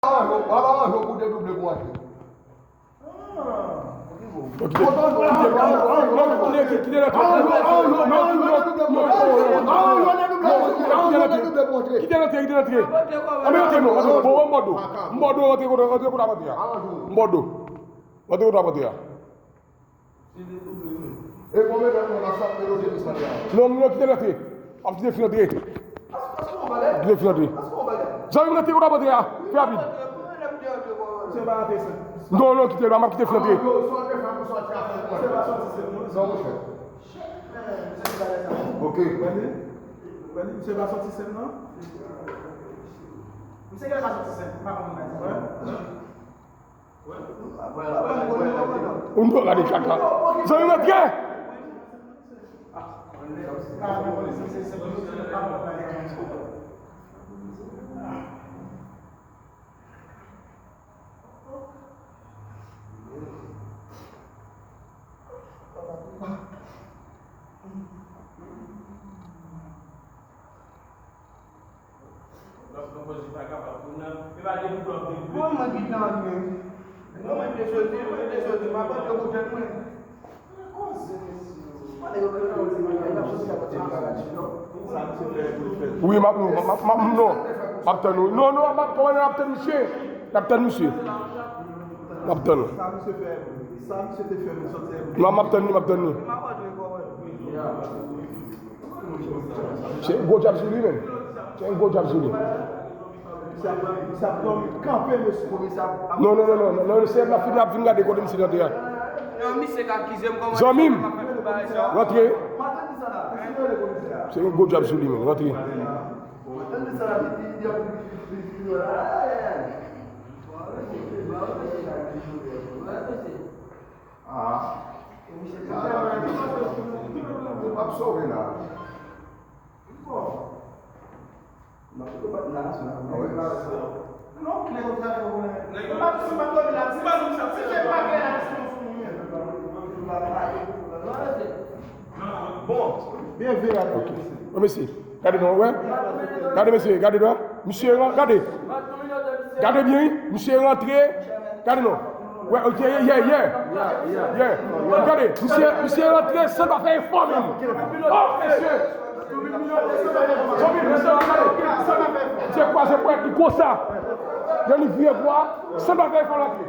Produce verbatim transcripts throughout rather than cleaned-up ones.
Ala anjo pou dedouble pou antre. Kite l antre, kite l antre. Anben antre non, antre non. Bon, m bò do. M bò do, antre kote, antre kote ap antre a. M bò do. Antre kote ap antre a. E konbyen tan nou la sot meloje misye a? Non, non, kite l antre. Ap kite fi antre. Kite fi antre. Zanmi m, antre kote ap antre a. Fè rapid. Non, non, kite l, m ap kite fi antre. Ok. Misye pa soti senn nan? Misye genlè pa soti senn, m pa konn bagay sa. Ou n pa gade kaka. Zanmi m, antre! Bon, mwen gentan antre. Mwen, mwen te soti, mwen te soti, m ap antre pou tèt mwen. Wi, m ap, non, m ap, m ap, non. M ap tann ou. Non, non, m ap, kòman n ap tann misye? N ap tann misye. N ap tann ou. Non, m ap tann li, m ap tann li. Se yon gwo djab sou li, menm. Se yon gwo djab sou li. Non, non, non, non, non, non, se n ap fin, n ap fin gade kote misye t antre a. Zanmi m, rantre. Se yon gwo djab sou li, menm, rantre. Ah. Yo p ap sove la. Bon. N ap tou bat nan asou la. Ah wi. Non, klè konsa yo konnen. Yo pa sou bat la. Si pa nou sa, si se pa klè la, si nou sou nou menm. Bon. Byen veye a. Ok. Bon, mesi. Gade non, wè. Gade mesye, gade non. Misye ran, gade. Gade byen, wi. Misye rantre. Gade non. Wè, ok, yeah, yeah, yeah. Yeah. Gade, misye, misye rantre san pa fè efò menm. Oh, mesye. Zanmi, mesye, gade. Misye kwaze pwèt li konsa. Lè li vire bwa, san pa fè efò rantre.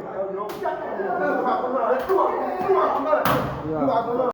Yeah.